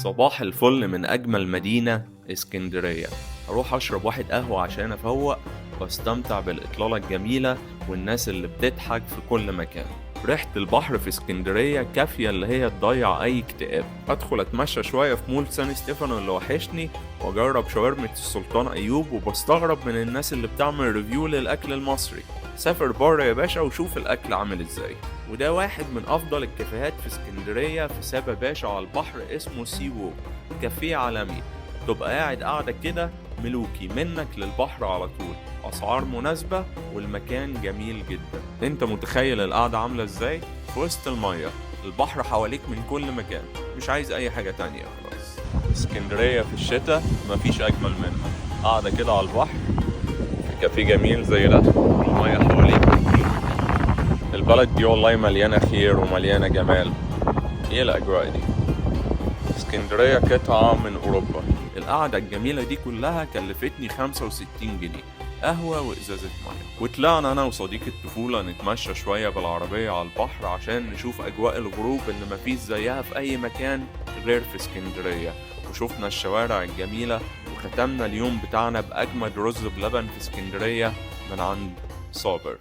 صباح الفل من أجمل مدينة، اسكندرية. أروح أشرب واحد قهوة عشان أفوق واستمتع بالإطلالة الجميلة والناس اللي بتضحك في كل مكان. ريحة البحر في اسكندرية كافية اللي هي تضيع أي اكتئاب. أدخل أتمشى شوية في مول سان ستيفانو اللي وحشني، وأجرب شاورمة السلطان أيوب، وبستغرب من الناس اللي بتعمل review للأكل المصري. سافر بره يا باشا وشوف الأكل عامل ازاي. وده واحد من أفضل الكافيهات في اسكندرية في سابا باشا على البحر، اسمه Sea Walk، كافيه عالمي. تبقى قاعد قاعدة كده ملوكي منك للبحر على طول، أسعار مناسبة والمكان جميل جدا. انت متخيل القعدة عاملة ازاي؟ في وسط المية، البحر حواليك من كل مكان، مش عايز اي حاجة تانية خلاص. اسكندرية في الشتاء مفيش أجمل منها، قاعدة كده على البحر في كافيه جميل زي ده والمية حواليك من كل مكان. البلد دي والله مليانة خير ومليانة جمال. ايه الأجواء دي؟ اسكندرية قطعة من أوروبا. القعدة الجميلة دي كلها كلفتني 65 جنيه، قهوة وإزازة مية. وطلعنا أنا وصديق الطفولة نتمشى شوية بالعربية على البحر عشان نشوف أجواء الغروب اللي مفيش زيها في أي مكان غير في اسكندرية، وشوفنا الشوارع الجميلة، وختمنا اليوم بتاعنا بأجمد رز بلبن في اسكندرية من عند صابر.